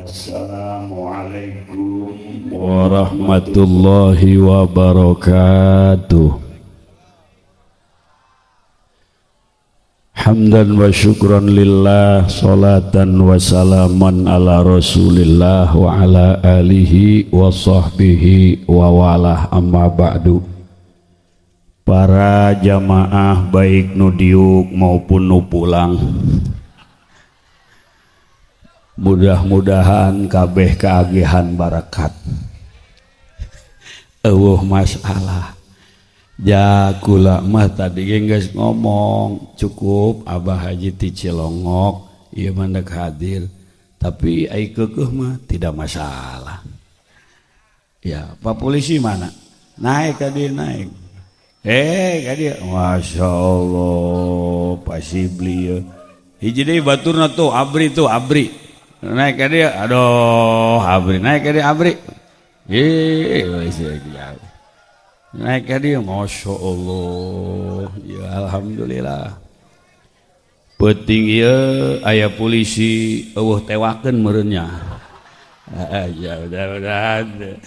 Assalamualaikum warahmatullahi wabarakatuh. Hamdan wa syukran lillah, salatan wa salaman ala rasulillah wa ala alihi wa sahbihi wa walah, amma ba'du. Para jamaah baik nu diuk maupun nu pulang, mudah-mudahan kabeh keagihan barakat, eueuh masalah. Ja kula mah tadi geus ngomong cukup Abah Haji ti Cilongok ieu mah ndek hadir, tapi ai keukeuh mah tidak masalah. Ya, Pak Polisi mana? Naik tadi, naik. Ka dieu. Masya Allah, Pak Sibli ya. Hiji deui baturna tuh, Abri tuh, Abri. Naik ka dieu, aduh, Abri, naik ka dieu, Abri. Naik ka dieu, Masya Allah. Ya alhamdulillah. Peuting ieu aya polisi eueuh tewakeun meureun nya. Ya mudah-mudahan.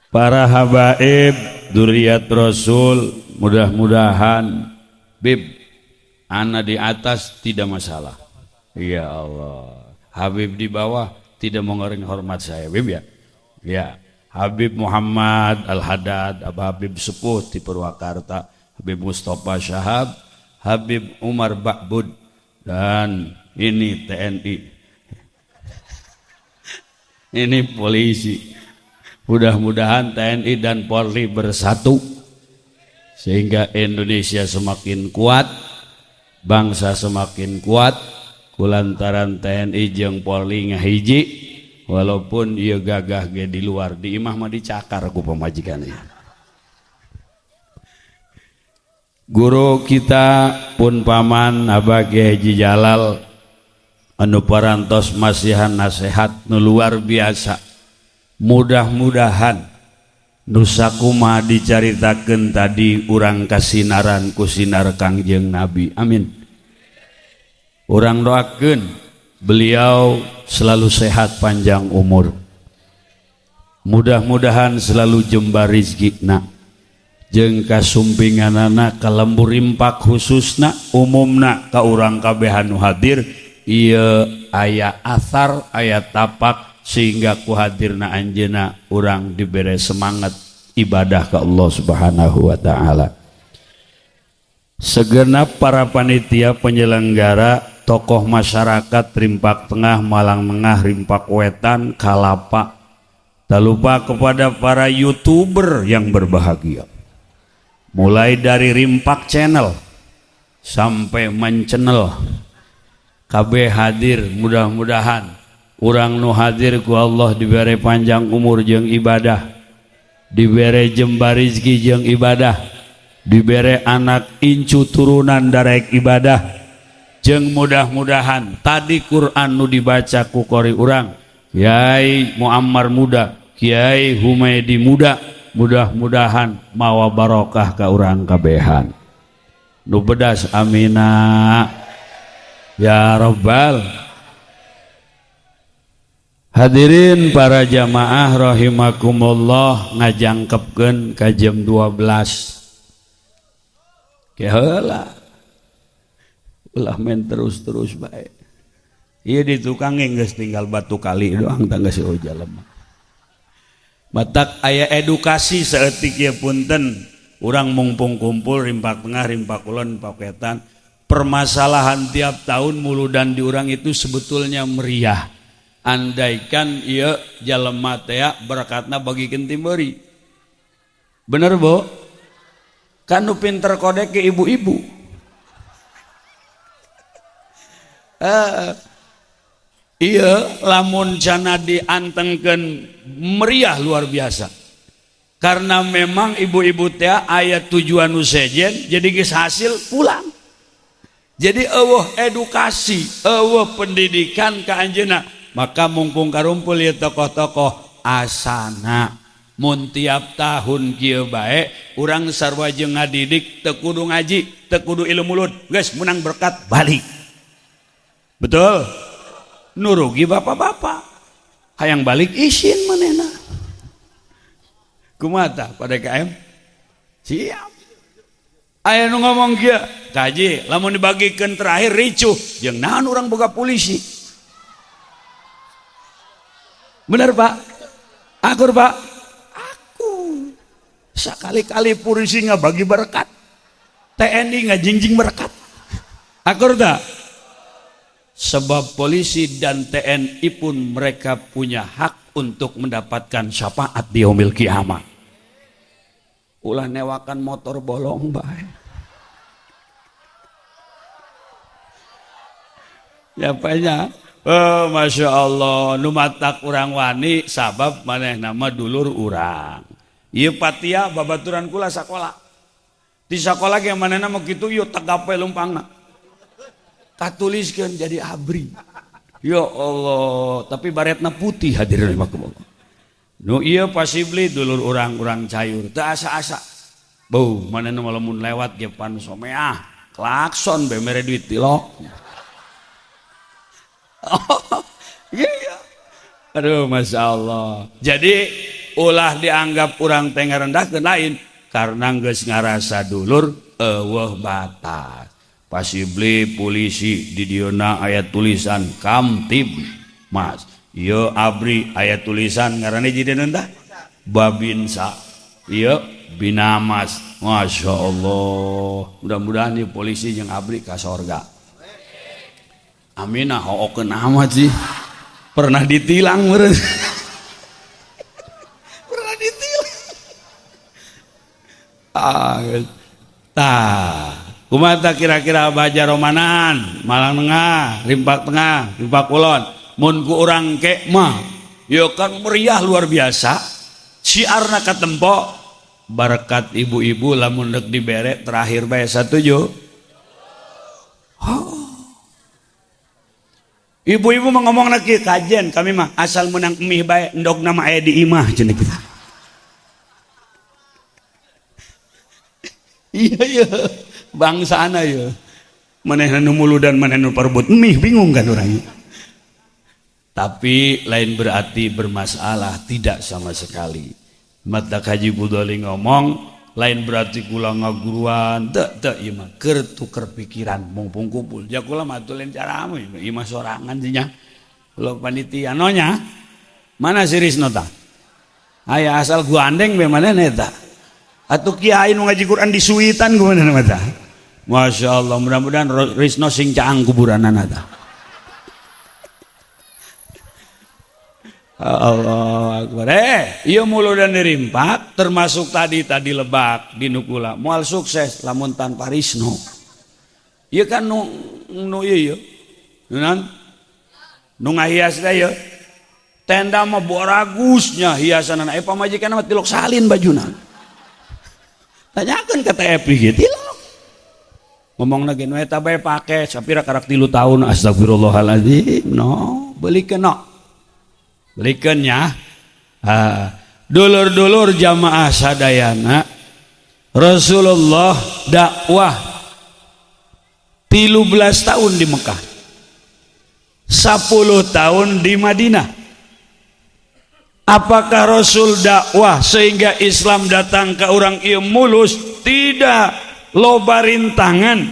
Para habaib duriat Rasul, mudah-mudahan bib ana di atas tidak masalah. Ya Allah. Habib di bawah tidak mengurangi hormat saya, Bib ya. Ya, Habib Muhammad Al-Haddad, Habib Sepuh di Purwakarta, Habib Mustafa Syahab, Habib Umar Ba'bud, dan ini TNI. Ini polisi. Mudah-mudahan TNI dan Polri bersatu sehingga Indonesia semakin kuat, bangsa semakin kuat kulantaran TNI jeung Polri ngahiji, walaupun ieu gagah ge di luar, di imah mah dicakar ku pamajikanna. Guru kita pun paman Abah Kiai Haji Jalal anu parantos masihan nasihat nu luar biasa. Mudah-mudahan nusakumaha dicaritakeun tadi urang kasinaran ku sinar Kangjeng Nabi. Amin. Urang doakeun beliau selalu sehat panjang umur. Mudah-mudahan selalu jembar rizkina. Jeung kasumpinganana ka lembur rimpak khususna umumna ka urang kabehan nu hadir ieu aya asar aya tapak sehingga ku hadirna anjeunna urang dibere semangat ibadah ka Allah Subhanahu wa taala. Segenap para panitia penyelenggara, tokoh masyarakat Rimpak Tengah, Malang Tengah, Rimpak Wetan, Kalapa, tak lupa kepada para YouTuber yang berbahagia. Mulai dari Rimpak Channel sampai Manchannel, KB hadir, mudah-mudahan urang nu hadir ku Allah dibere panjang umur jeung ibadah, dibere jembar rezeki jeung ibadah, dibere anak incu turunan darek ibadah, jeung mudah-mudahan tadi Quran nu dibaca ku qori urang Kiai Muammar muda, Kiai Humaidi muda, mudah-mudahan mawa barokah ka urang kabehan. Nu bedas amina ya rabbal. Hadirin para jamaah rahimakumullah, ngajangkepkeun ka jam 12. Ke heula. Ulah main terus-terus bae. Ieu di tukang geus tinggal batu kali doang tangga si jalema. Matak aya edukasi saeutik ieu punten, urang mungpung kumpul Rimpak Tengah, Rimpak Kulon, Rimpak Wetan. Permasalahan tiap tahun muludan di urang itu sebetulnya meriah. Andaikan ieu jalema teh berkatna bagikeun ti meuri. Bener, Bu? Kan nu pinter kodek ke ibu-ibu. Iya, lamun cana diantengkeun meriah luar biasa. Karena memang ibu-ibu teh aya tujuan nu sejen, jadi geus hasil pulang. Jadi eueuh edukasi, eueuh pendidikan ka anjeunna. Maka mumpung karumpul ya tokoh-tokoh asana mun tiap tahun kieu bae urang sarua jeung ngadidik teu kudu ngaji, teu kudu ilmu mulut, geus menang berkat balik. Betul? Nu rugi bapak-bapak. Hayang balik isin manehna. Kumaha tah pada KM? Siap. Aya nu ngomong kieu, kaji lamun dibagikeun terakhir ricuh, jeung naon urang boga polisi. Bener Pak? Akur Pak? Aku. Sekali-kali polisi ngabagi berkat. TNI ngajingjing berkat. Akur tak? Sebab polisi dan TNI pun mereka punya hak untuk mendapatkan syafaat di yaumil kiamat. Ulah newakan motor bolong bae. Ya banyak. Oh, Masya Allah, nu matak urang wani sabab manehna mah dulur urang. Ieu patia babaturan kula sakola. Di sakola ge manehna mah kitu ieu tegap we lumpangna. Katuliskeun jadi abri. Ya Allah, tapi baretna putih hadirin rahimakumullah. Nu ieu pasibli dulur urang-urang cayur teu asa-asa. Beuh, manehna mah lamun lewat ge pan someah, klakson be mere duit tilok. Iya. Aduh, Masya Allah. Jadi ulah dianggap urang teh ngarendahkeun lain karena geus ngarasa dulur eueuh batas. Pasibli polisi di dieuna aya tulisan Kamtib Mas. Ieu abri aya tulisan ngaranna jideunna tah Babinsa. Ieu Binamas. Masya Allah. Mudah-mudahan ieu polisi jeung abri ka sorga. Amin ah hookeun amat sih. Pernah ditilang meureun. Pernah ditilang. Ah, tah. Kumaha kira-kira baja Romanan, Malang Tengah, Rimpak Tengah, Rimpak Kulon. Mun ku urang ke mah, ya kan meriah luar biasa. Syiarna katempo berkat ibu-ibu lamun deuk dibere terakhir bae satuju. Oh. Ibu-ibu mah ngomong kieu kajen kami mah asal menang mie bae endogna mah aya di imah cenah kitu. Iya iya bangsana ya. Manehna nu muludan manehna nu parebut mie bingung kan urang. Tapi lain berarti bermasalah, tidak sama sekali. Mata Haji Budoli ngomong lain berarti kula ngaguruan teu teu ieu mah keur tuker pikiran mumpung kumpul. Ja kula mah atuh lain caramu ieu mah sorangan sih nya. Kula panitia no nya. Mana si Risno tah? Aya asal gandeng be manehna eta. Atuh kiai nu ngaji Quran disuitan kumanehna mah tah. Masya Allah, mudah-mudahan Risno sing caang kuburanana tah. Allah Akbar. Ieu muludan dirimpak termasuk tadi lebak di nukula. Moal sukses lamun tanpa Risno. Ieu kan nu nu ieu ieu. Nu naon? Nu ngahias teh ieu. Tenda mah boragusnya hiasanana. Pamajikan mah tilok salin bajuna. Tanyakeun ka TFI ge tilok. Ngomong lagi nu eta bae pake sapira karak 3 tahun astagfirullahaladzim. No, belikeun no. Belikeun nya. Dulur-dulur jamaah sadayana, Rasulullah dakwah 13 tahun di Mekah, 10 tahun di Madinah. Apakah Rasul dakwah sehingga Islam datang ke orang ieu mulus? Tidak. Loba rintangan,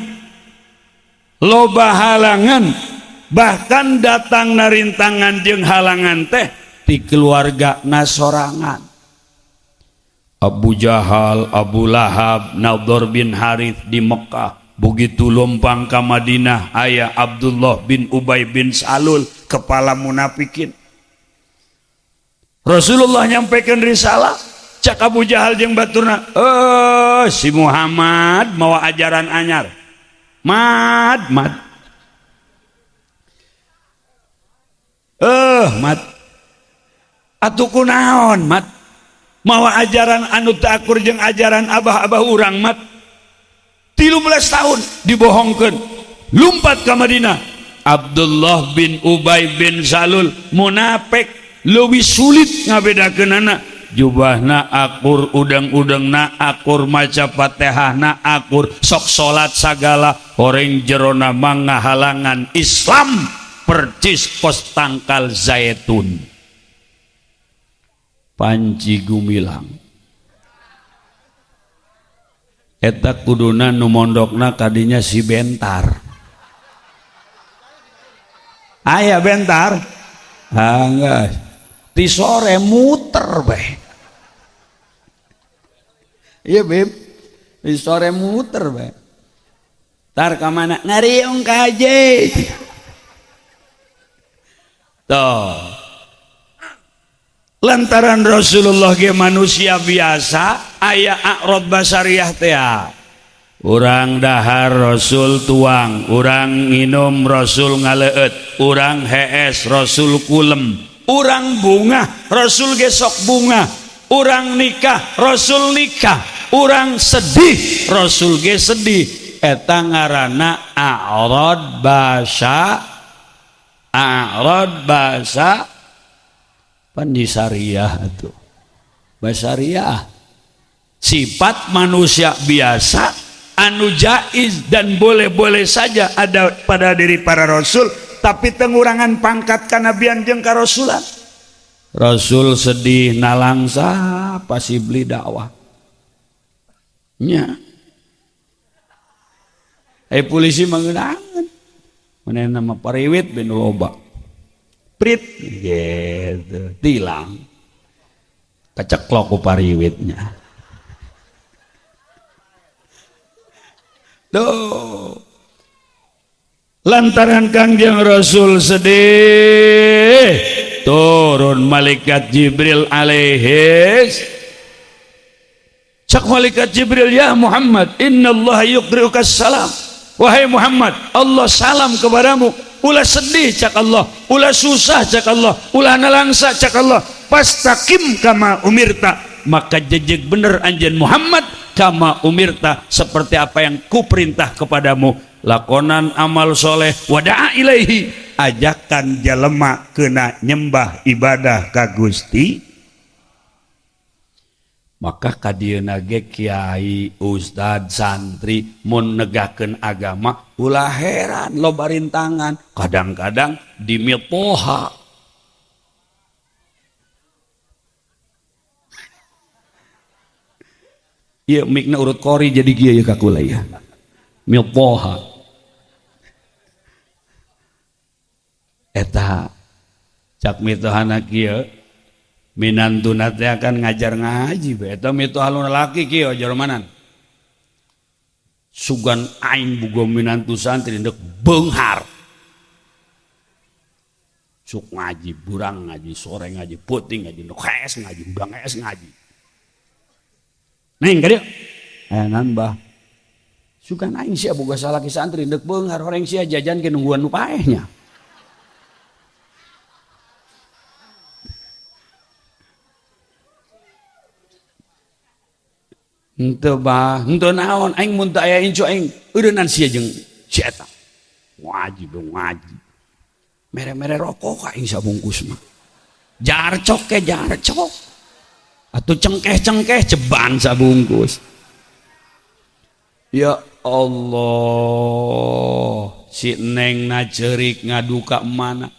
loba halangan, bahkan datang narintangan jeung halangan teh di keluarga nasorangan. Abu Jahal, Abu Lahab, Nadhr bin Harith di Mekah. Begitu lompang ke Madinah, ayah Abdullah bin Ubay bin Salul, kepala munafikin. Rasulullah nyampaikan risalah, cak Abu Jahal jeung baturna, si Muhammad mawa ajaran anyar. Mad, mad. Mat. Atuh kunaon, mat? Mawa ajaran anu teu akur jeung ajaran abah-abah urang, mat. 13 tahun dibohongkeun, lumpat ke Madinah. Abdullah bin Ubay bin Salul munafik, leuwih sulit ngabedakeunana Jubahna akur, udang-udangna akur, maca Fatihahna akur, sok salat sagala, horeng jerona mah ngahalangan Islam percis kos tangkal zaitun. Panji Gumilang. Eta kuduna nu mondokna kadinya si Bentar. Aya Bentar? Ah, enggak. Ti sore muter bae. Iya Beb, di sore muter bae. Tar ka mana? Ngariung ka aje. Tuh. Lantaran Rasulullah ge manusia biasa, aya a'rad basariah teh. Urang dahar Rasul tuang, urang nginum Rasul ngaleueut, urang hees Rasul kulem, urang bungah Rasul ge sok bungah, urang nikah Rasul nikah, urang sedih Rasul ge sedih. Eta ngaranna a'rad basa, a'rad basa pandisariah atuh. Basariah sifat manusia biasa anu jaiz dan boleh-boleh saja ada pada diri para rasul, tapi tengurangan pangkat kanabian jeung karasulan. Rasul sedih nalangsa pasti beli dakwah nya. Polisi mengenangan mana nama pariwit ben loba prit gitu tilang keceklok ku pariwitnya. Tuh lantaran Kangjeng Rasul sedih, turun malaikat Jibril alaihis. Cak malaikat Jibril, ya Muhammad, innallaha yuqri'uka salam. Wahai Muhammad, Allah salam kepadamu. Ulah sedih cak Allah, ulah susah cak Allah, ulah nalangsa cak Allah. Pastaqim kama umirta. Maka jejeg bener anjeun Muhammad kama umirta, seperti apa yang kuperintah kepadamu. Lakonan amal soleh, wada'a ilaihi, ajakan jelema kena nyembah ibadah ka Gusti. Maka kadieuna ge kiai, ustad, santri mun negakeun agama ulah heran loba rintangan, kadang-kadang dimitoha. Ieu mikna urut kori jadi kieu ka kula ieu. Mitoha. Eta cak mitohana kieu minantuna teh akan ngajar ngaji bae. Eta mitoha nu lalaki kieu joromanan. Sugan aing boga minantu santri ndek beunghar. Cuk ngaji, burang ngaji, sore ngaji, peuting ngaji, ndek hees ngaji, udang hees ngaji. Neng ka dieu. Nambah. Sugan aing sia boga salaki santri ndek beunghar, horeng sia jajan ke nungguan nu paehnya. Henteu bah, henteu naon aing mun teu aya incu aing eureunnan sia jeung si eta. Ngaji ngaji. Mere-mere rokok aing sabungkus mah. Jarcok ke jarcok. Atuh cengkeh-cengkeh ceban sabungkus. Ya Allah, si neng na ceurik ngaduka mana?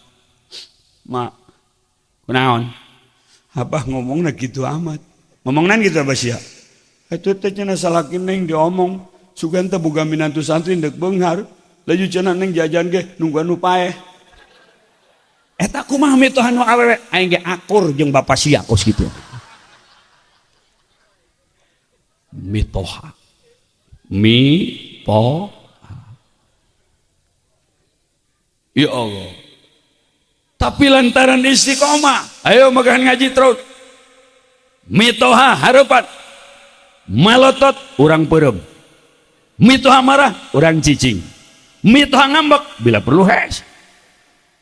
Mak, kunaon? Abah ngomongna kitu amat. Ngomongna kitu abah sia. Eta teh cenah salaki neng diomong, sugan teh boga minantu santri ndek beunghar, laju cenah neng jajan ge nungguan nu paeh. Eta kumaha mitohan nu awewe, aing ge akur jeung bapa sia kos kitu. Mitoha. Mitoha. Ya Allah. Tapi lantaran istiqomah, ayo makan ngaji terus. Mitoha harepan. Malotot urang peureum, mitoha marah urang cicing, mitoha ngambek bila perlu hes.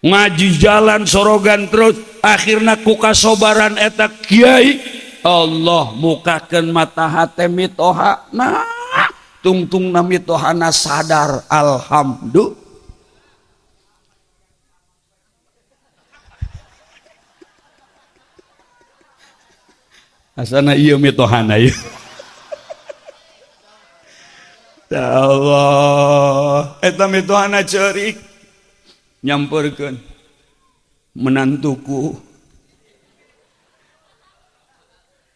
Ngaji jalan sorogan terus, akhirna ku kasobaran eta kiai Allah mukakeun mata hate mitoha. Nah tungtungna mitohana sadar, alhamdulillah. Asana ieu mitohana ieu. Ya Allah, eta mitohana ceurik nyamperkeun menantuku.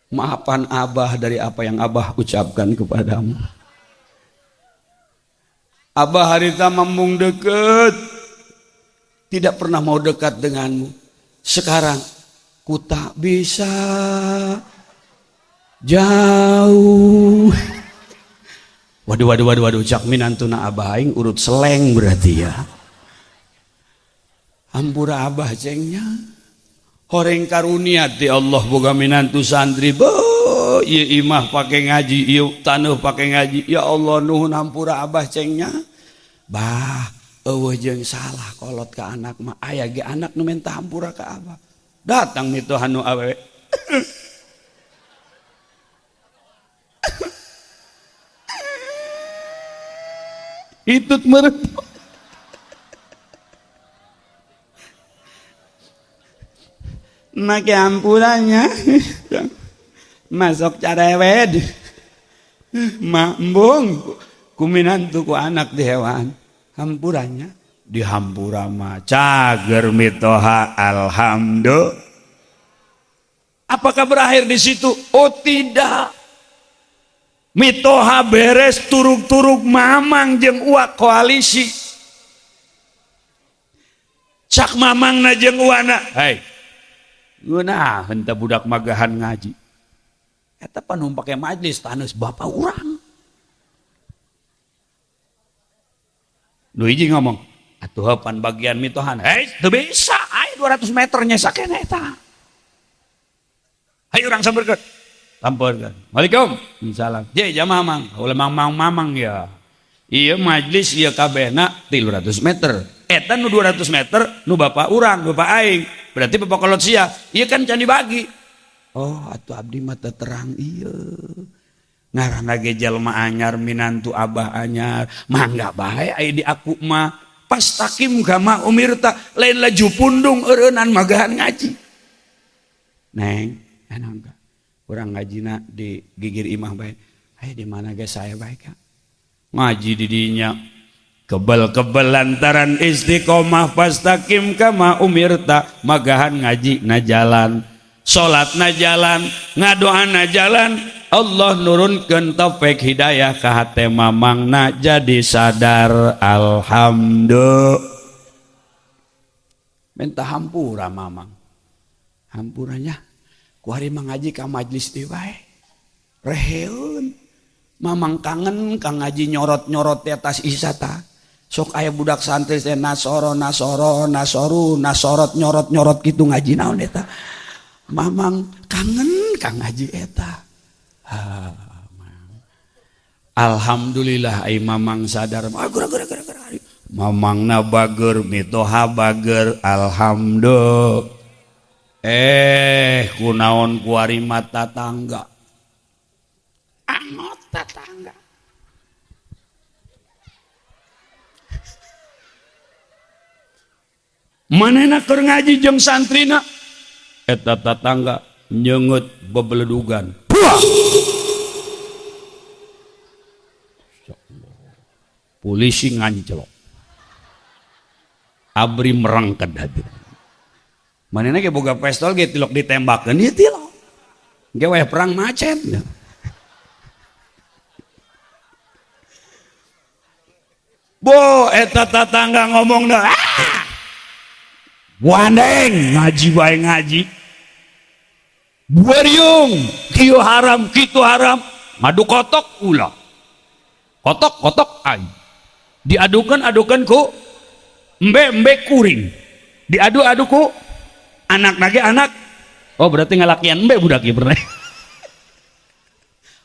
Maafan abah dari apa yang abah ucapkan kepadamu. Abah harita mambung deket, tidak pernah mau dekat denganmu. Sekarang ku tak bisa jauh. Waduh waduh waduh waduh, cak minantuna abah aing urut seleng berarti ya. Hampura abah cengnya. Horeng karunia ti Allah boga minantu santri. Beuh, ieu imah pake ngaji, ieu taneuh pake ngaji. Ya Allah nuhun hampura abah cengnya. Bah, eueuh jeung salah kolot ka anak mah aya ge anak nu minta hampura ka abah. Datang mitoha nu awewe. Itut meureun. Make ampurannya masuk carewed mambung kuminantu ku anak di hewan hampurannya dihampura mah cager mitoha alhamdulillah. Apakah berakhir di situ? Oh tidak. Mitoha beres turuk-turuk mamang jeung uak koalisi. Cak mamang na jeung uana, hei ngeunah henteu budak magahan ngaji. Eta pan pake majlis taneus bapak urang. Nu hiji ngomong, atuh pan bagian mitohan. Hei, teu bisa, ai 200 meter nyesakena eta. Hayu urang samperkeun. Samperkeun. Waalaikum salam. Je jamaah mang, ulah mang-mang ya. Ieu majlis ieu kabehna 300 meter. Eta nu 200 meter nu bapak urang, bapak aing. Berarti bapak kolot sia. Ieu kan can dibagi. Oh, atuh abdi mah teu terang ieu. Ngaranna ge jalma anyar minantu abah anyar. Mangga bae ai di aku mah. Pastakim kama umirta, lain laju pundung eureunnan magahan ngaji. Neng, enak urang ngajina di gigir imah bae. Aya di mana ge saya bae ka. Ngaji di dinya. Kebel-kebel lantaran istiqomah pastakim kama umirta, magahan ngaji na jalan, salat na jalan, ngadoa na jalan. Allah nurunkeun taufik hidayah ka hate mamangna jadi sadar alhamdulillah. Minta hampura mamang. Hampuranya kuari mangaji ka majlis deui bae. Reheun. Mamang kangen ka ngaji nyorot-nyorot di atas isata. Sok aya budak santri teh nasoro nasoro nasoru nasorot nyorot-nyorot kitu ngaji naon eta. Mamang kangen ka ngaji eta. Ha, alhamdulillah ai mamang sadar. Ah, geura geura geura geura. Mamangna bager mitoha bager alhamdulillah. Kunaon kuari mata tangga. Angot tetangga. Manehna keur ngaji jeung santrina eta tetangga nyeungeut bebeledugan. Polisi nganclok. Abri merengket hati. Manehna ge boga pistol ge tilok ditembakeun ieu tilok. Ge weh perang macet. Bo eta tetangga ngomongna, ah! Wandeng ngaji bae ngaji. Buariung kieu haram kitu haram, ngadu kotok ulah. Kotok-kotok ai. Diadukan-adukan ku embe-embe kuring. Diadu-adu ku anak nage anak. Oh berarti ngalakian embe budak ieu pernah.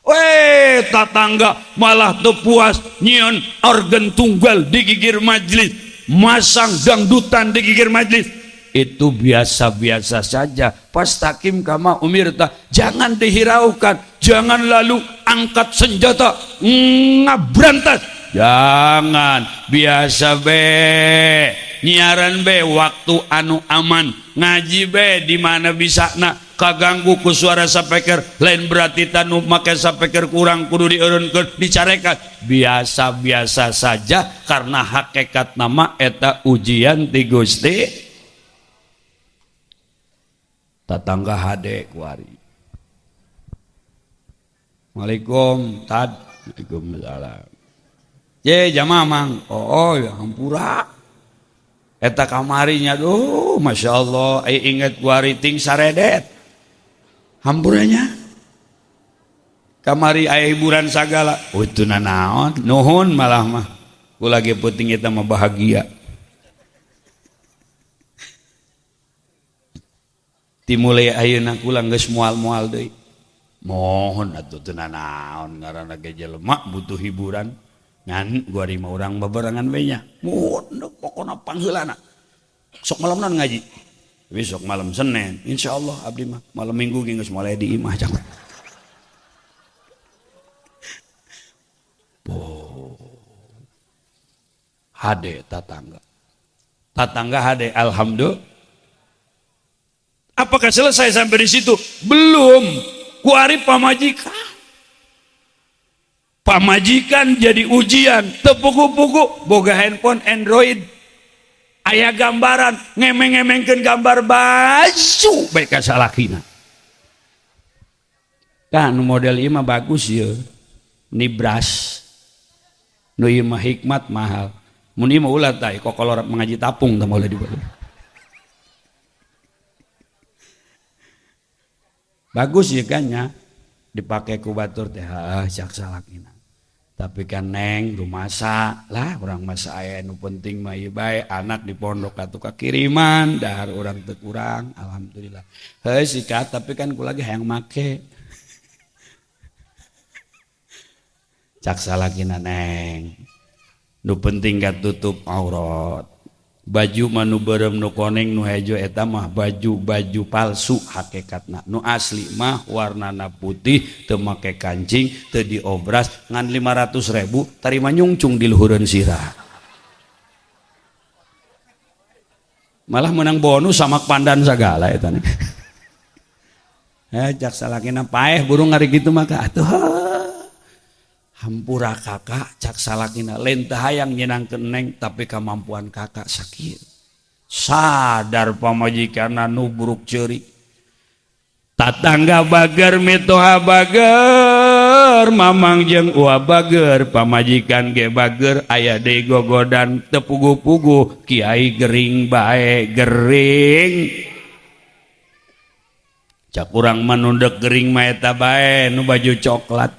Weh tetangga malah teu puas nyieun organ tunggal di gigir majlis, masang dangdutan di gigir majlis. Itu biasa-biasa saja. Pastakim kama umirta, jangan dihiraukan, jangan lalu angkat senjata ngabrantas. Jangan, biasa be. nyiaran be waktu anu aman, ngaji be di mana bisa na kaganggu ku suara sapeker, lain berarti tanu make sapeker kurang kudu dieureunkeun dicarekan, biasa-biasa saja karena hakikat nama eta ujian ti Gusti. Tatangga hade kuari. Waalaikum tad. Waalaikumsalam. Ye jamaah mang. Oh, ya hampura. Eta kamarinya duh, Masya Allah, ai inget kuari ting saredet. Hampuranya. Kamari aya hiburan sagala. Oh, itu nanaon, nuhun malah mah. Ku lagi penting eta mah bahagia. Timulai ayeuna kula geus mual-mual deui. Mohon atuh teu nanaon ngaranna ge jelema butuh hiburan. Ngan gua mah urang babarengan we nya. Mun pokona pangheulana. Sok malamna ngaji. Besok malam Senin, insyaallah abdi mah malam Minggu ge geus mulai di imah jangan. Oh. Hade tatangga. Tatangga hade alhamdulillah. Apakah selesai sampai di situ? Belum. Kuari pamajikan. Pamajikan jadi ujian, tepugu-pugu boga handphone Android. Aya gambaran, ngemeng-ngemengkeun gambar baju bae ka salakina. Kan model ieu mah bagus ieu. Nibras. Nu ieu mah hikmat mahal. Mun ieu mah ulah tah kokolor mengaji tapung tah moal dibawa. Bagus ya kan nya dipakai ku batur teh cak salakina. Tapi kan neng rumasa lah urang masa aya nu penting mah ieu bae anak di pondok atuh kakiriman dahar urang teu kurang alhamdulillah. Heuh sikat tapi kan kula ge hayang make. Cak salakina neng. Nu penting katutup aurat. Baju mah nu beureum nu koneng nu hejo eta mah baju-baju palsu hakikatna. Nu asli mah warnana putih teu make kancing teu diobras ngan 500.000 tarima nyungcung di luhureun sirah. Malah menang bonus sama pandan sagala eta nih. Cak salakina paeh burung ngari kitu mah ka atuh. Hampura kakak cak salakina lain teu hayang nyenangkeun neng tapi kemampuan kakak sakit. Sadar pamajikanna nubruk ceurik. Tatangga bager mitoha bager mamang jeung ua bager pamajikan ge bager aya deui gogodan teu puguh-puguh kiai gering bae gering. Cak urang mah nundek gering mah eta bae nu baju coklat.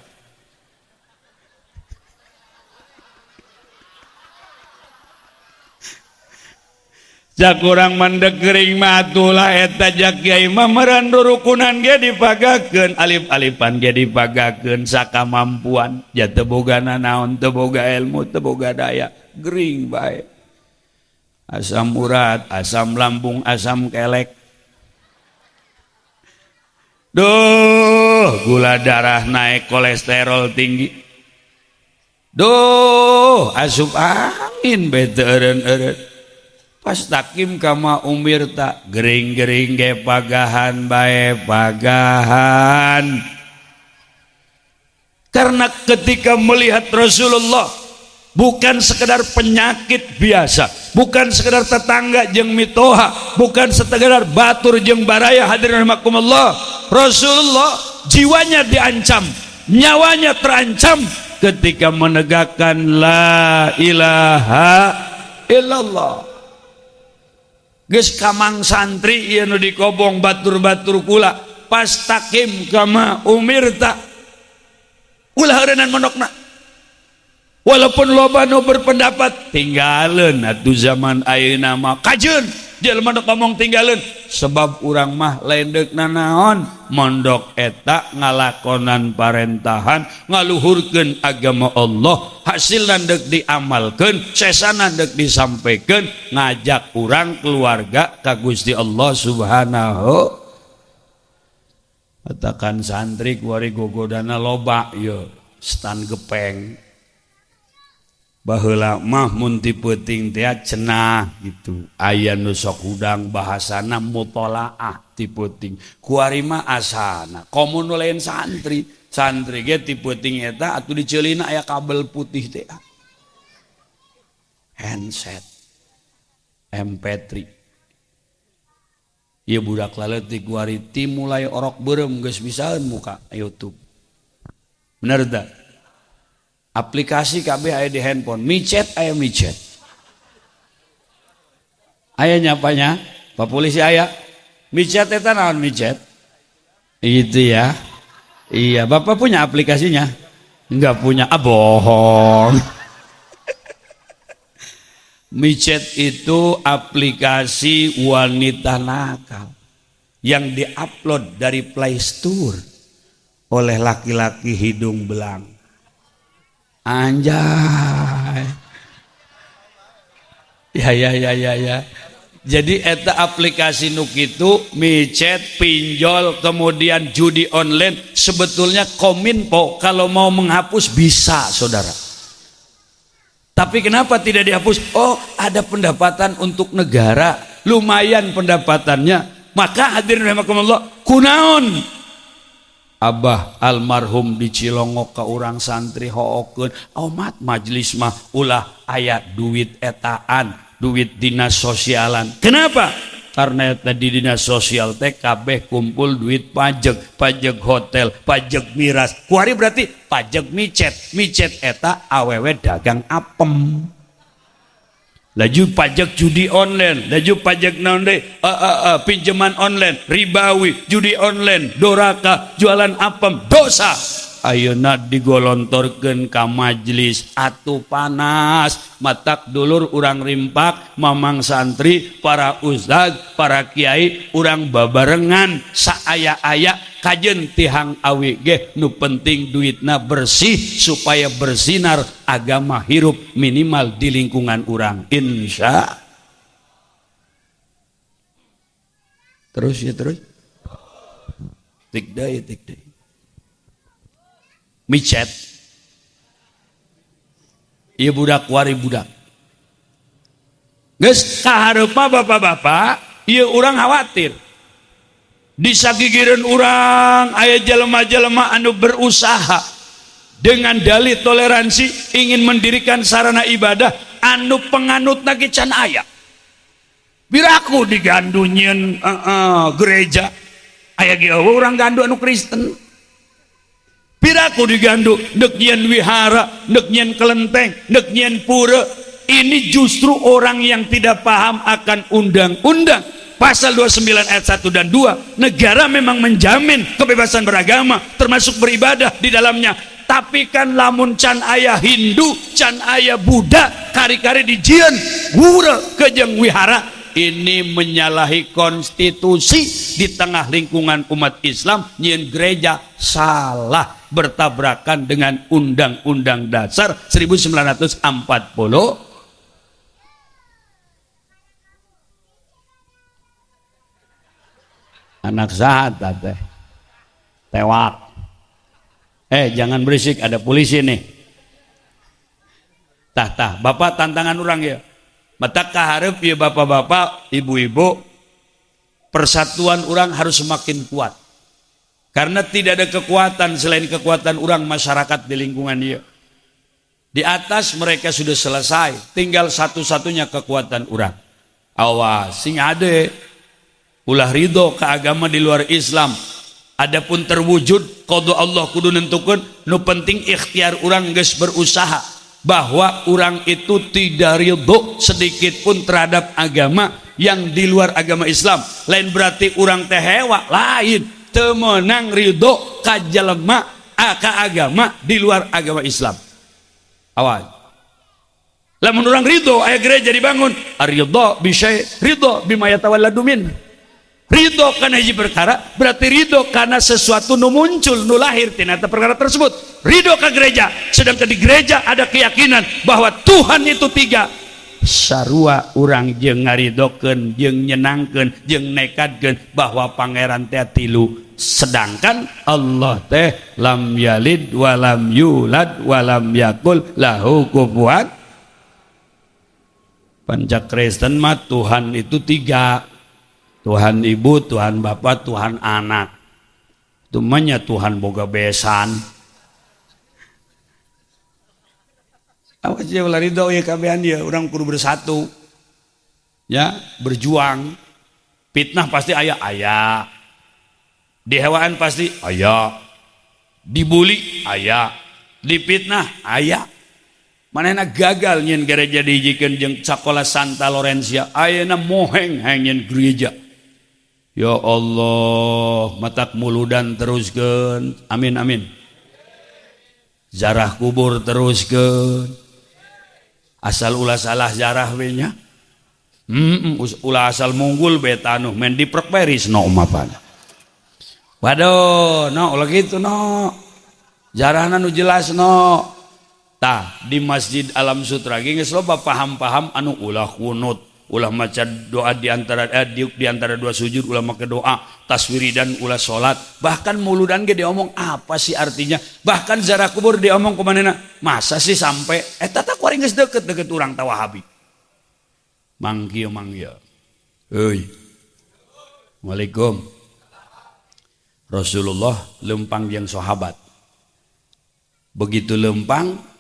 Cak urang mandek gering mah atulah eta jak kiai mah meureun rurukunan ge dipagakeun alif-alifan ge dipagakeun sakamampuan ja teu boga nanaon teu boga ilmu teu boga daya gering bae. Asam urat, asam lambung, asam kelek. Duh, gula darah naik, kolesterol tinggi. Duh, asup angin bae teu eureun-eureun. Pastakim kama umirta gering-gering ge pagahan bae pagahan. Karena ketika melihat Rasulullah bukan sekedar penyakit biasa, bukan sekedar tetangga jeung mitoha, bukan sekedar batur jeung baraya hadirin rahimakumullah. Rasulullah jiwanya diancam, nyawanya terancam ketika menegakkan la ilaha illallah. Geus kamang santri ieu nu dikobong batur-batur kula pastakim kama umirta ulah heureunnan mondokna. Walaupun loba nu berpendapat tinggaleun atuh zaman ayeuna mah kajeun jelema nu ngomong tinggaleun sebab urang mah lain deuk nanaon mondok eta ngalakonan parentahan ngaluhurkeun agama Allah hasilna deuk diamalkeun sesana deuk disampaikan ngajak urang keluarga ka Gusti Allah Subhanahu. Katakan santri kuari gogodana loba ye stan gepeng. Baheula mah mun ti peuting teh cenah gitu. Aya nu sok hudang bahasana mutolaah ti peuting. Kuari mah asana komo nu lain santri. Santri ge ti peuting eta atuh diceulina aya kabel putih teh. Handset MP3. Ieu budak laletik kuari ti mulai orok beureum geus bisaeun muka YouTube. Bener teu? Aplikasi kabeh aya di handphone, micet aya micet. Aya nyapanya, Pak polisi aya. Micet eta naon micet? Itu ya. Iya, Bapak punya aplikasinya? Enggak punya. Ah, bohong. Micet itu aplikasi wanita nakal yang diupload dari Play Store oleh laki-laki hidung belang. Anjay. Ya ya ya ya ya. Jadi eta aplikasi nu kitu micet, pinjol, kemudian judi online, sebetulnya Kominfo kalau mau menghapus bisa, saudara. Tapi kenapa tidak dihapus? Oh, ada pendapatan untuk negara, lumayan pendapatannya. Maka hadirin rahimakumullah, kunaon Abah almarhum dicilongok ke urang santri hookeun omat majelis mah ulah aya duit etaan, duit dinas sosialan. Kenapa? Karena eta di dinas sosial teh kabeh kumpul duit pajak, pajak hotel, pajak miras. Kuari berarti pajak micet, micet eta awewe dagang apem. Laju pajak judi online, laju pajak naon deui? Pinjaman online, ribawi, judi online, doraka, jualan apem, dosa. Ayeuna digolontorkeun ka majelis atuh panas, matak dulur urang rimpak, mamang santri, para ustad, para kiai, urang babarengan saaya-aya kajen tihang awi ge nu penting duitna bersih supaya bersinar agama hirup minimal di lingkungan urang. Insya terus ya terus tik deui tik deui micet ieu budak wari budak geus kahareupa bapak-bapak ieu urang khawatir di sagigireun urang aya jelema-jelema anu berusaha dengan dalih toleransi ingin mendirikan sarana ibadah anu penganutna ge can aya. Biraku digandu nyieun gereja aya ge eueuh urang gandu anu Kristen. Piraku digandu deuk nyieun wihara, deuk nyieun kelenteng, deuk nyieun pura. Ini justru orang yang tidak paham akan undang-undang. Pasal 29 ayat 1 dan 2, negara memang menjamin kebebasan beragama termasuk beribadah di dalamnya. Tapi kan lamun can aya Hindu, can aya Buddha, kari-kari dijieun pura kejeng wihara. Ini menyalahi konstitusi di tengah lingkungan umat Islam nyieun gereja salah, bertabrakan dengan Undang-Undang Dasar 1940. Anak saha teh tewak. Jangan berisik, ada polisi nih. Tah tah, bapak tantangan orang ya. Mata kaharep ya bapak-bapak, ibu-ibu, persatuan orang harus semakin kuat. Karena tidak ada kekuatan selain kekuatan orang masyarakat di lingkungan dia. Di atas mereka sudah selesai, tinggal satu-satunya kekuatan orang. Awas, sing ade, ulah ridho ke agama di luar Islam. Adapun terwujud qada Allah kudu nentukeun, nu penting ikhtiar orang geus berusaha bahwa orang itu tidak ridho sedikit pun terhadap agama yang di luar agama Islam. Lain berarti orang teh hewa, lain temenang ridho ka jelema ka agama di luar agama Islam. Awas. Lamun urang ridho aya gereja dibangun, ridho bisa ridho bima yatawalladu min. Ridho karena hiji perkara berarti ridho karena sesuatu nu muncul nu lahir tina eta perkara tersebut. Ridho ke gereja, sedangkan di gereja ada keyakinan bahwa Tuhan itu tiga. Sarua urang jeung ngaridokeun jeung nyenangkeun jeung nekadkeun bahwa pangeran teh tilu, sedangkan Allah teh lam yalid walam yulad walam yakul lahu kufuwan. Pancak Kristen mah Tuhan itu tiga. Tuhan Ibu, Tuhan Bapa, Tuhan Anak. Itu mah Tuhan boga besan. Awas ya ulah ridho ya kabehan dia, urang kudu bersatu. Ya, berjuang. Fitnah pasti aya aya. Dihewaan pasti aya. Dibully aya. Dipitnah aya. Manehna gagal nyin gereja dihijikeun jeung sakola Santa Lorencia, ayeuna moheng hayang nyin gereja. Ya Allah, matak muludan teruskeun. Amin amin. Zarah kubur teruskeun. Asal ulah salah zarah we nya. Ulah asal munggul be tanuh men diprek bae risno mapana. Waduh, no ulah kitu no. Jarahna nu jelas no. Tah di Masjid Alam Sutra ge geus loba paham-paham anu ulah kunut, ulah maca doa di antara di antara dua sujud, ulah make doa, taswiridan ulah salat, bahkan muludan ge diomong apa sih artinya, bahkan zarah kubur diomong ku manehna, masa sih sampai eta tah kuari geus deket-deket urang ta Wahabi. Mangkieu mangkieu. Euy. Waalaikum. Rasulullah lempang jeung sahabat. Begitu lempang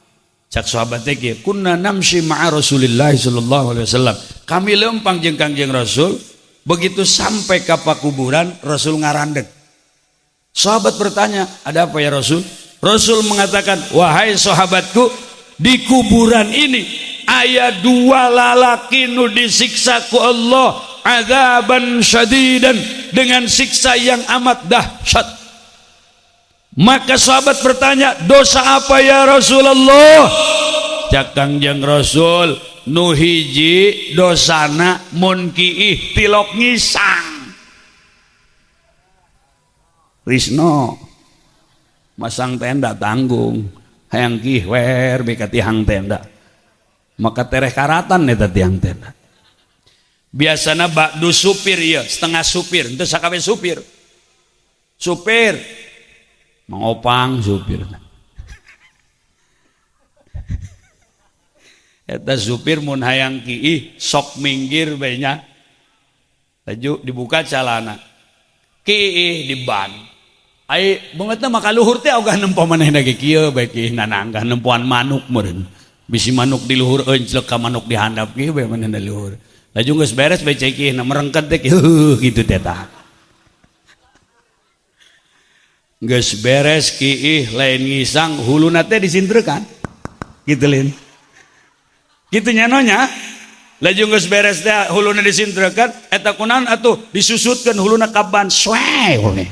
cak sahabat teh kieu, kunna namshi ma'a Rasulillah sallallahu alaihi wasallam. Kami lempang jeung Kangjeng Rasul, begitu sampai ka pakuburan Rasul ngarandeg. Sahabat bertanya, ada apa ya Rasul? Rasul mengatakan, wahai sahabatku, di kuburan ini aya dua lalaki nu disiksa ku Allah azaban syadidan, dengan siksa yang amat dahsyat. Maka sahabat bertanya, dosa apa ya Rasulullah? Cak Kangjeng Rasul, nu hiji dosana mun kiih tilok ngisang. Risno masang tenda tanggung, hayang kiih wer beka tihang tenda. Maka tereh karatan eta tiang tenda. Biasana bakdu supir ieu, setengah supir, henteu sakabe supir. Supir mangopang supir. Eta supir mun hayang kiih sok minggir bae nya. Laju dibuka calana. Kiih di ban. Ai beungeutna maka luhur teh ogah nempo manehna ge kieu bae kiihna nanggah nempoan manuk meureun. Bisi manuk di luhur enclek ka manuk di handap kieu bae manehna luhur. Laju geus beres bae cai kiihna merengket teh heuh kitu teh tah. Geus beres kiih lain ngisang huluna teh disintrekan. Kitu lin. Kitu nya nya. Laju geus beres teh huluna disintrekan eta kunaon atuh disusutkeun huluna ka ban soe we.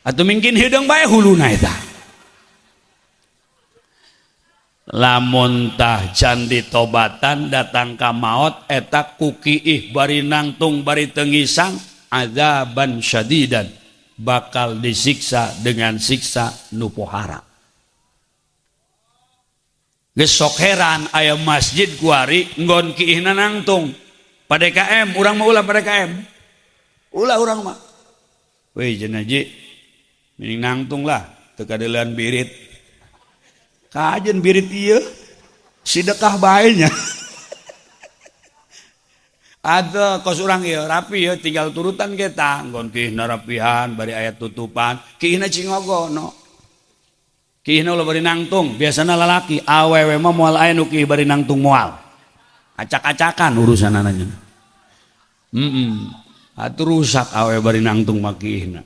Atuh mungkin hideung bae huluna eta. Lamun tah can ditobatan datang ka maot eta ku kiih bari nangtung bari teu ngisang azaban syadidan, bakal disiksa dengan siksa nu pohara. Geus sok heran aya masjid kuari nggon kiihna nangtung. Pa DKM urang mah ulah pa DKM. Ulah urang mah. Weh cenah ji mending nangtung lah teu kadeulean birit. Kajen birit ieu sidekah bae nya. Ada kos urang ieu rapi ieu tinggal turutan kita nggon kiihna rapihan bari aya tutupan kiihna cingogo no. Kiihna ulah bari nangtung biasana lalaki awewe mah moal aya nu kiih bari nangtung moal. Acak-acakan urusanana nya. Atuh rusak awewe bari nangtung mah kiihna.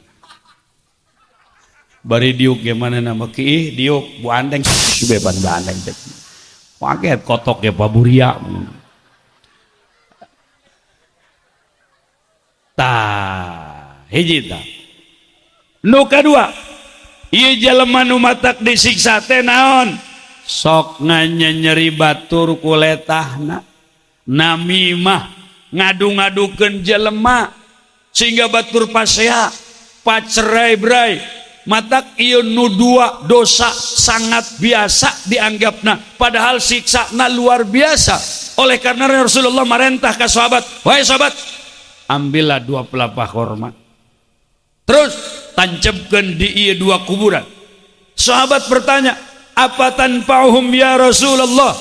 Bari diuk ge manehna mah kiih diuk bu andeng beban bandeng teh. Paket kotok ge paburia. Tah hiji tah. Nu kadua, ieu jelema nu matak disiksa teh naon? Sok nganyeri batur ku letahna, namimah ngadu-ngadukeun jelema sehingga batur pasea, pacerai berai. Matak ieu nu dua dosa sangat biasa dianggapna, padahal siksana luar biasa. Oleh karena Rasulullah marentah ka sahabat, wahai sahabat, ambillah dua pelepah korma, terus tancapkan di ieu dua kuburan. Sahabat bertanya, apa tanfa'uhum ya Rasulullah?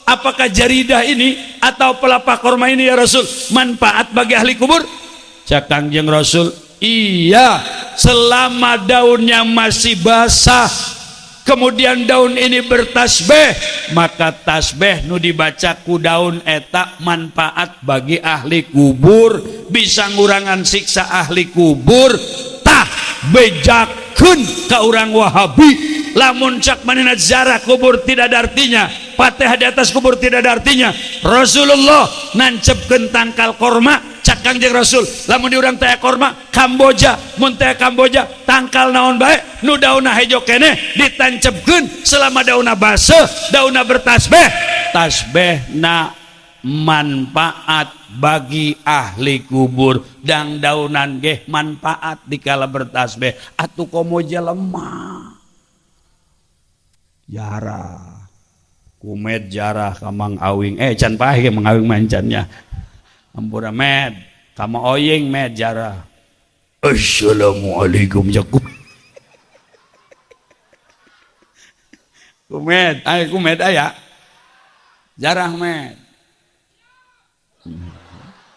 Apakah jaridah ini atau pelepah korma ini ya Rasul manfaat bagi ahli kubur? Cak Kangjeng Rasul, iya, selama daunnya masih basah, kemudian daun ini bertasbih, maka tasbih nu dibaca ku daun eta manfaat bagi ahli kubur, bisa ngurangan siksa ahli kubur. Tah, bejakeun ka urang Wahabi, lamun cak manehna ziarah kubur tidak ada artinya, Fatihah di atas kubur tidak ada artinya, Rasulullah nancepkeun tangkal korma. Cak Kangjeng Rasul, lamun di urang teh korma Kamboja, mun teh Kamboja tangkal naon bae nu daunna hejo keneh ditancepkeun, selama daunna baseuh, daunna bertasbih, tasbihna manfaat bagi ahli kubur, dang daunan geh manfaat dikala bertasbih. Atuh komo jelema jarah kumet, jarah ka Mang Awing, can paeh ge Mang Awing mancannya. Ampura med, kama oying med jarah. Assalamualaikum Jakub. Kumed, ayo kumed aya. Jarah med.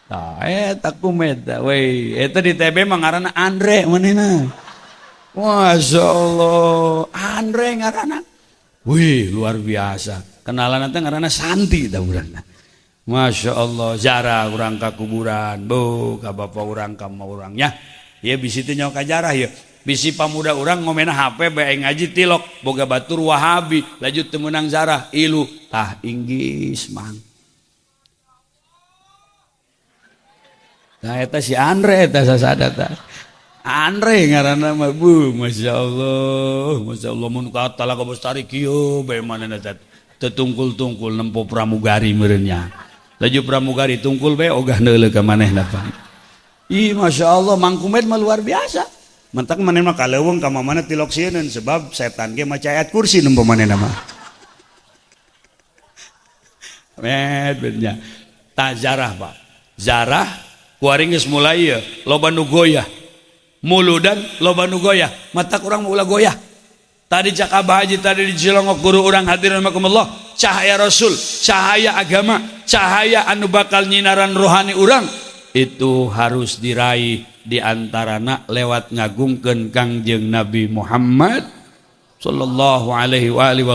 Tah eta kumed we, eta di TB mah ngaranna Andre manehna. Masya Allah, Andre ngaranna. Wih, luar biasa. Kenalan teh ngaranna Santi tah urangna. Masya Allah, jarah urang ka kuburan, bu, ka bapak urang, ka ma urang nya. Ya bisi teh nyawa ka jarah ya. Bisi pamuda urang ngomena HP bae ngaji tilok, boga batur Wahabi, laju teu meunang jarah, ilu tah inggis mang. Nah eta si Andre eta sasada tah. Andre ngaranna mah bu, Masya Allah, Masya Allah mun ka Talaga Bestari kieu bae manehna teh. Teu tungkul-tungkul nempo pramugari meureun nya. Laju pramugari tungkul bae ogah neuleuh ka manehna pan. Ih Masya Allah, Mang Kumed mah luar biasa. Mentak manehna mah kaleuweung ka mamana tilok sieun sebab setan ge maca ayat kursi nempo manehna mah. Med bednya. Tah jarah Pak. Jarah kuaring geus mulai ye, loba nu goyah. Muludan loba nu goyah, mata kurang ulah goyah. Tadi cak Abah Haji tadi di Cilongok guru urang hadirin rahimakumullah, cahaya Rasul, cahaya agama, cahaya anu bakal nyinaran rohani urang itu harus diraih di antarana lewat ngagungkeun Kangjeng Nabi Muhammad sallallahu alaihi wa alihi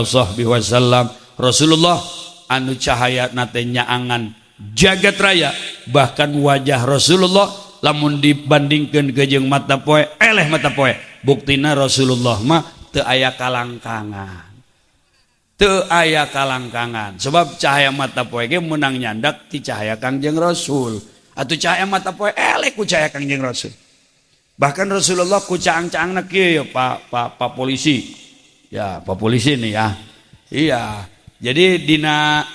wasallam. Rasulullah anu cahaya nate nyaangan jagat raya, bahkan wajah Rasulullah lamun dibandingkeun ke jeung mata poe eleh mata poe. Buktina Rasulullah mah teu aya kalangkangan, teu aya kalangkangan, sebab cahaya mata poe ge meunang nyandak ti cahaya Kangjeng Rasul. Atuh cahaya mata poe eleh ku cahaya Kangjeng Rasul. Bahkan Rasulullah ku caang-caangna kieu ya Pak, Pak, Pak polisi. Ya, Pak polisi nih ya. Iya. Jadi dina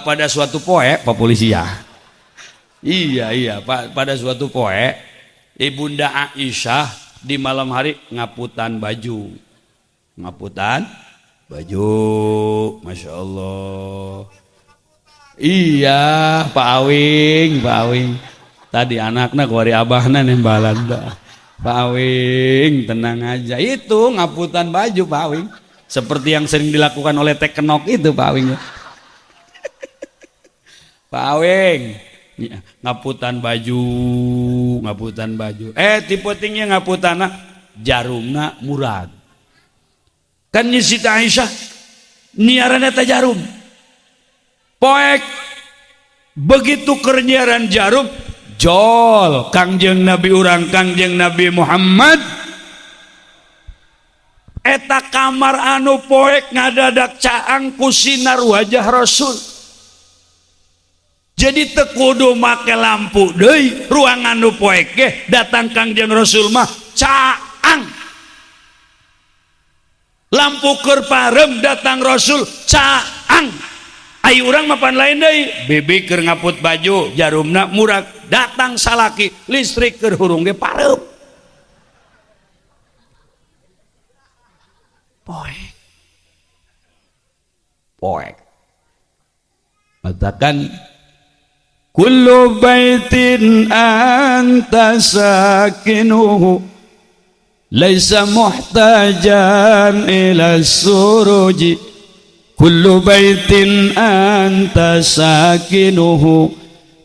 pada suatu poe Pak polisi ya. Iya, iya, Pak, pada suatu poe Ibunda Aisyah di malam hari ngaputan baju. Ngaputan baju, Masya Allah. Iya, Pak Awing, Pak Awing. Tadi anaknya kuari abahna nembalan dah. Pak Awing, tenang aja. Itu ngaputan baju Pak Awing. Seperti yang sering dilakukan oleh Teknok itu Pak Awing. Pak Awing, ngaputan baju, ngaputan baju. Tipe tinggi ngaputana jarumna murag. Kan Siti Aisyah niaran eta jarum. Poek begitu kernyiaran jarum jol Kangjeng Nabi urang Kangjeng Nabi Muhammad eta kamar anu poek ngadadak caang ku sinar wajah Rasul. Jadi teu kudu make lampu deui ruangan nu poek ge datang Kangjeng Rasul mah caang. Lampu keur parem datang Rasul caang. Ayo urang mapan lain deui, bibi keur ngaput baju jarumna murag datang salaki listrik keur hurung ge pareup. Poek. Poek. Katakan kullu baitin anta sakinuhu laisa muhtajan ila suruji. Kullu baitin anta sakinuhu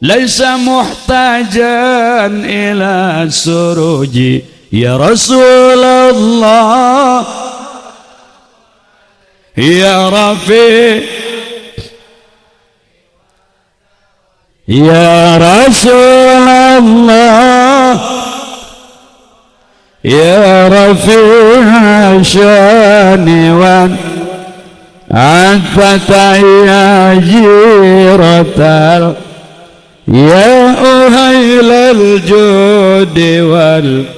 laisa muhtajan ila suruji ya Rasulullah ya Rafi ya Rasulullah ya Rafi syani wan antata ya jiratal ya uhailal judi wal.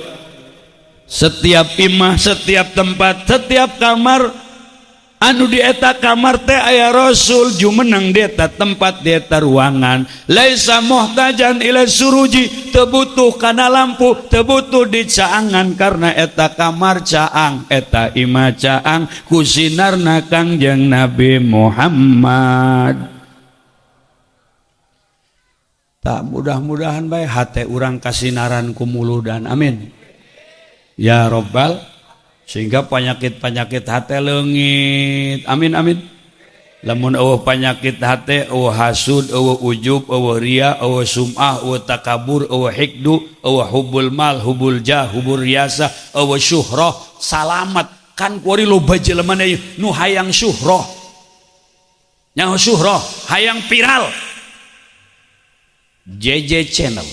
Setiap imah, setiap tempat, setiap kamar anu di eta kamar teh aya Rasul jumeneng di eta tempat, di eta ruangan. Laisa muhtajan ila suruji, teu butuh kana lampu, teu butuh dicaangan karena eta kamar caang, eta imah caang ku sinarna Kangjeng Nabi Muhammad. Tak mudah-mudahan bae hate urang kasinaran ku muludan, amin ya robbal, sehingga penyakit-penyakit hate leungit, amin amin. Lamun eueuh penyakit hate, eueuh hasud, eueuh ujub, eueuh ria, eueuh sum'ah, eueuh takabur, eueuh hikdu, eueuh hubul mal, hubul jah, hubul riasah, eueuh syuhrah, salamat. Kan kuari loba jelema nu hayang syuhrah, nyaho syuhrah, hayang viral. JJ Channel,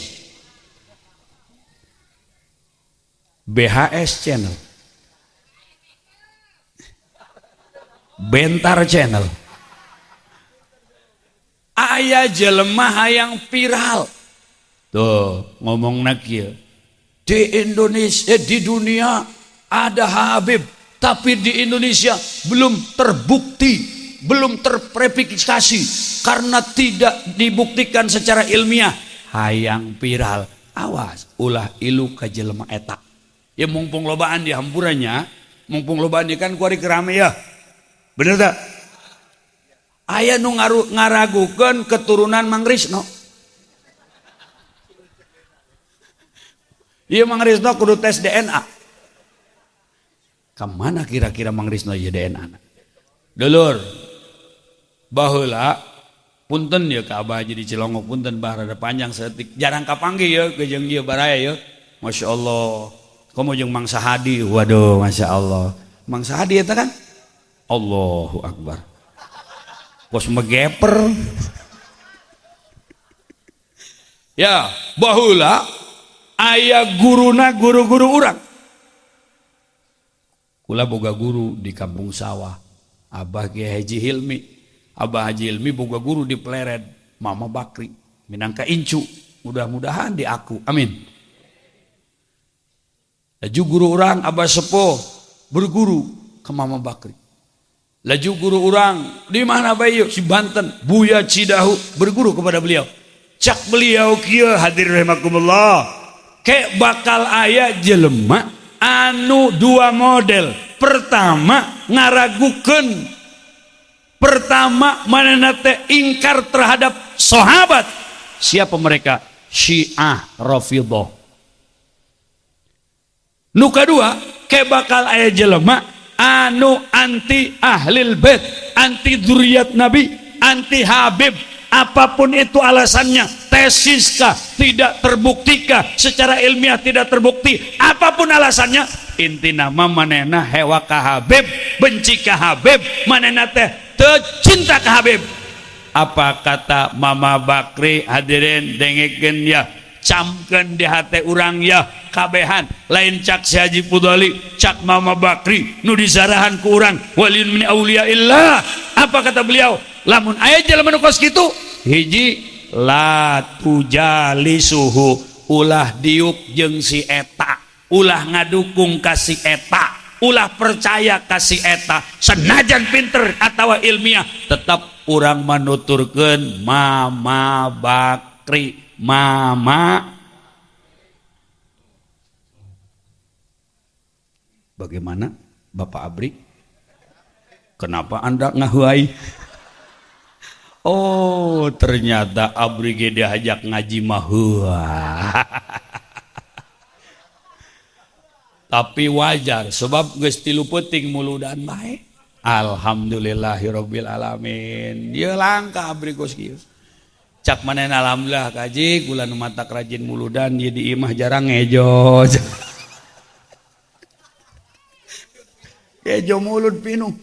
BHS Channel, Bentar Channel. Aya jelema hayang viral. Tuh ngomongna kieu. Di Indonesia, di dunia ada Habib, tapi di Indonesia belum terbukti, belum terverifikasi karena tidak dibuktikan secara ilmiah. Hayang viral, awas ulah ilu ka jelema eta. Ya mumpung lobaan di hampurannya, mumpung lobaan di kan kuari kerame ya. Bener tak? Aya nu ngaragukeun keturunan Mang Risno. Ieu Mang Risno kudu tes DNA. Kamana kira-kira Mang Risno ieu DNA-na? Dulur, baheula punten ya ka Abah Haji di Cilongok, punten bah rada panjang saeutik, jarang kapanggih ya jeung ieu baraya ya. Masya Allah. Komo jeung Mang Sahadi, waduh Masya Allah. Mang Sahadi eta kan? Allahu Akbar. Kos megeper. Ya, baheula aya guruna guru-guru urang. Kula boga guru di kampung sawah, Abah Kiai Haji Hilmi. Abah Haji Hilmi boga guru di Plered, Mama Bakri, minangka incu. Mudah-mudahan diaku. Amin. Laju guru urang Abah Sepuh berguru ke Mama Bakri. Laju guru urang di mana bae si Banten, Buya Cidahu berguru kepada beliau. Cak beliau kieu hadir rahimakumullah. Ke bakal aya jelema anu dua model. Pertama ngaragukeun, pertama manehna teh ingkar terhadap sahabat. Siapa mereka? Syiah Rafidhah. Nu kadua ke bakal aya jelema anu anti ahlil bait, anti dzurriyyat nabi, anti habib, apapun itu alasannya, tesiskah, tidak terbuktikah, secara ilmiah tidak terbukti, apapun alasannya, inti nama manehna hewa ka habib, benci ka habib, manehna teh teu cinta ka habib. Apa kata Mama Bakri? Hadirin dengekeun ya, camkeun di hate urang ya, kabehan lain cak si Haji Pudali, cak Mama Bakri nu disarahan ku urang waliun min auliyaillah. Apa kata beliau? Lamun aya jelema nu kos kitu, hiji la tujalisuhu, ulah diuk jeung si eta, ulah ngadukung ka si eta, ulah percaya ka si eta, senajan pinter atawa ilmiah tetap urang manuturkeun Mama Bakri. Mama, bagaimana Bapak Abri? Kenapa Anda ngahuai? Oh, ternyata Abri ge diajak ngaji mah. Tapi wajar sebab geus tilu peuting muludan bae. Alhamdulillahirabbil alamin. Ieu langka abri kos kieu. Cak manehna alhamdulillah kaji kula nu matak rajin muludan ieu di imah jarang ngejo. Ngejo mulut pinuh.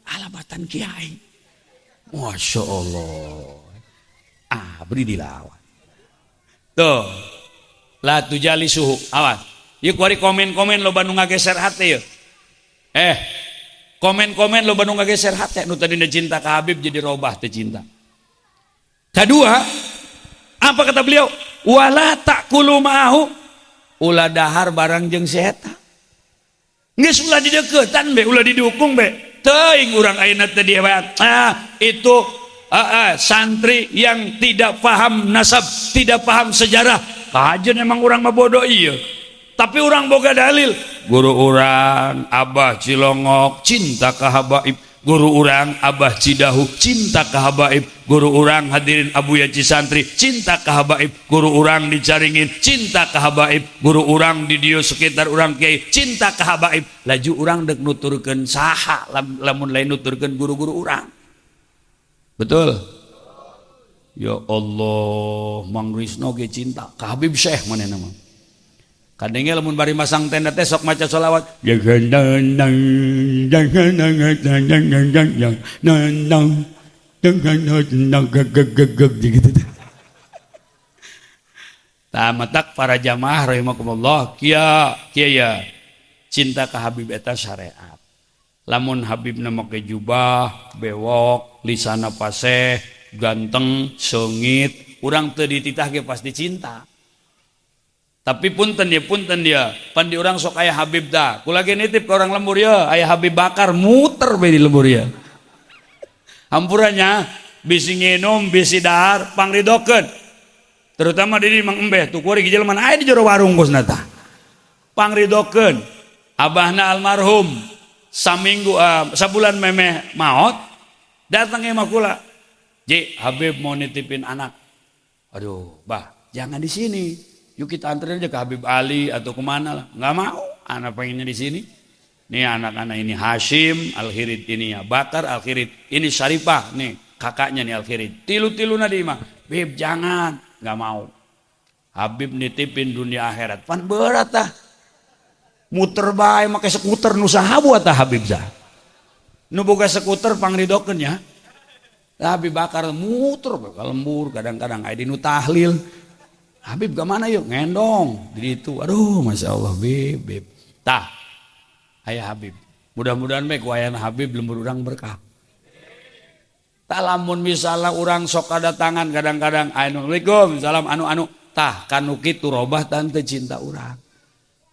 Alabatan kiai. Masya Allah. Abri dilawan. Tuh. La tujali suhu. Awas. Ieu kuari komen-komen loba nu ngageser hate ieu. Komen-komen loba nu ngageser hate nu tadina cinta ka Habib jadi robah teu cinta. Kedua, apa kata beliau? Wala ta'kulu ma'ahu, ulah dahar barang jeung si eta. Geus ulah dideukeutan be, ulah didukung be. Teuing urang ayeuna teh dia itu santri yang tidak paham nasab, tidak paham sejarah. Kajeun emang urang mah bodoh ieu. Tapi urang boga dalil. Guru urang Abah Cilongok cinta ka habaib, guru urang Abah Cidahu cinta ka habaib, guru urang hadirin Abuya Cisantri cinta ka habaib, guru urang di Caringin cinta ka habaib, guru urang di dieu sekitar urang kiai cinta ka habaib. Laju urang dek nuturkeun saha lamun lain nuturkeun guru-guru urang. Betul? Ya Allah, Mang Risno ge cinta ka Habib Syekh manehna mah. Kadangnya lamun bari masang tenda teh sok maca sholawat. Gitu. Tah matak para jamaah rahimakumullah, kia kia ya cinta ka Habib eta syariat. Lamun Habibna make jubah, bewok, lisana paseh, ganteng, seungit, urang teu dititah ge pasti cinta. Tapi punten ya, pan di urang sok aya Habib dah. Kula ge nitip ke orang lembur ya, aya Habib Bakar muter be di lembur ya. Hampurannya bisi nginum, bisi dahar, pangridokeun. Terutama di Mang Embeh tuh kuari jelema aya di jero warung kosna tah. Pangridokeun. Abahna almarhum saminggu sabulan memeh maot datang ke imah kula. Ji, Habib mau nitipin anak. Aduh, bah, jangan di sini. Yuk kita anterin aja ke Habib Ali atau kemana lah. Nggak mau, anak pengennya di sini. Nih anak-anak ini Hashim, Al-Khirid ini ya, Bakar Al-Khirid, ini Syarifah nih, kakaknya nih Al-Khirid. Tilu-tilu nadi mah, Bib jangan, nggak mau. Habib nitipin dunia akhirat. Pan berat tah. Muter bae make skuter nu saha buat tah Habib sah. Nu boga skuter pangridokeun ya. Habib Bakar muter ke lembur kadang-kadang aya di nu tahlil. Habib ke mana yuk? Ngendong di itu. Aduh, masya Allah, Bib, Bib. Tah, ayah Habib. Mudah-mudahan baik wayan Habib lembur urang berkah. Tah lamun misalnya urang sok kadatangan kadang-kadang, assalamualaikum, salam anu-anu. Tah kanu kitu robah tante cinta urang.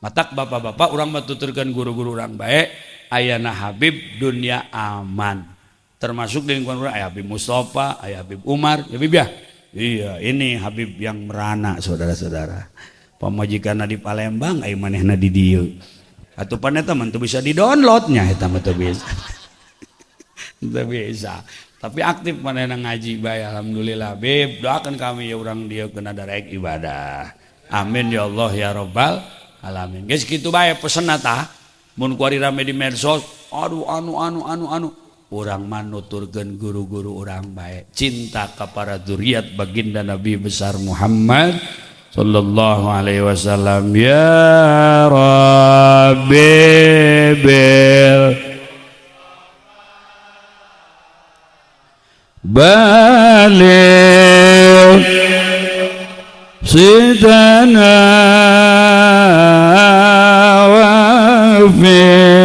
Matak bapak-bapak urang matuturkeun guru-guru urang baik, ayana Habib dunia aman. Termasuk di lingkungan urang aya Habib Mustafa, aya Habib Umar, ya Habib ya. Iya, ini Habib yang merana saudara-saudara. Pamajikanna di Palembang, aya manehna di dieu. Atuh pan eta mah teu bisa di-downloadnya eta mah teu bisa. Teu bisa. Tapi aktif manehna ngaji bae alhamdulillah. Bib, doakan kami ya urang dieu kena darek ibadah. Amin ya Allah ya rabbal alamin. Geus kitu bae pesenna tah. Mun kuari rame di medsos, aduh anu anu anu anu. Urang manuturkeun guru-guru urang baik, cinta kepada dzuriat baginda Nabi besar Muhammad sallallahu alaihi wasallam. Ya Rabbi bil baligh sidana waghfir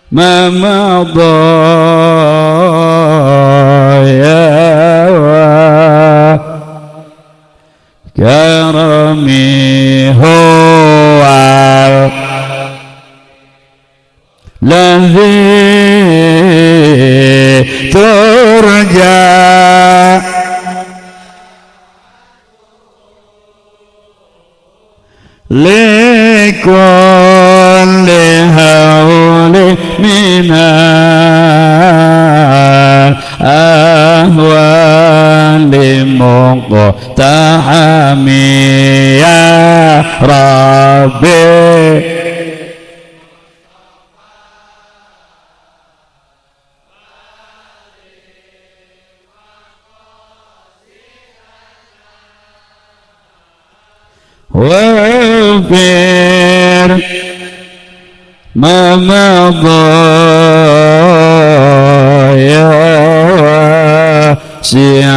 ma madha ya wa karami huwa ladzi turja likulli hauli minal ahwali muqtahami ya Rabbi. واغفر ما مضى يا واسع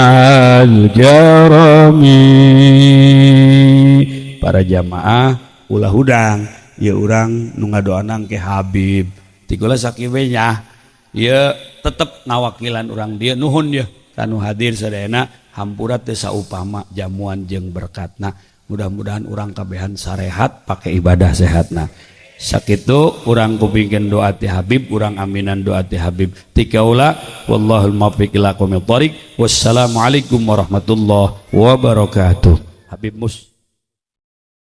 الكرم. Para jamaah, ulah hudang ya, urang nu ngadoanang ke Habib ti kula sakieu nya ya, tetep ngawakilan urang dia. Nuhun ya kanu hadir sadayana, hampura teu saupama jamuan jeung berkatna. Mudah-mudahan urang kabehan sarehat pakai ibadah sehatna. Sakitu urang kupingkeun doa ti Habib, urang aminan doa ti Habib ti kaula. Wallahul muwaffiq ila aqwamit thoriq. Wassalamualaikum warahmatullahi wabarakatuh. Habib Mus.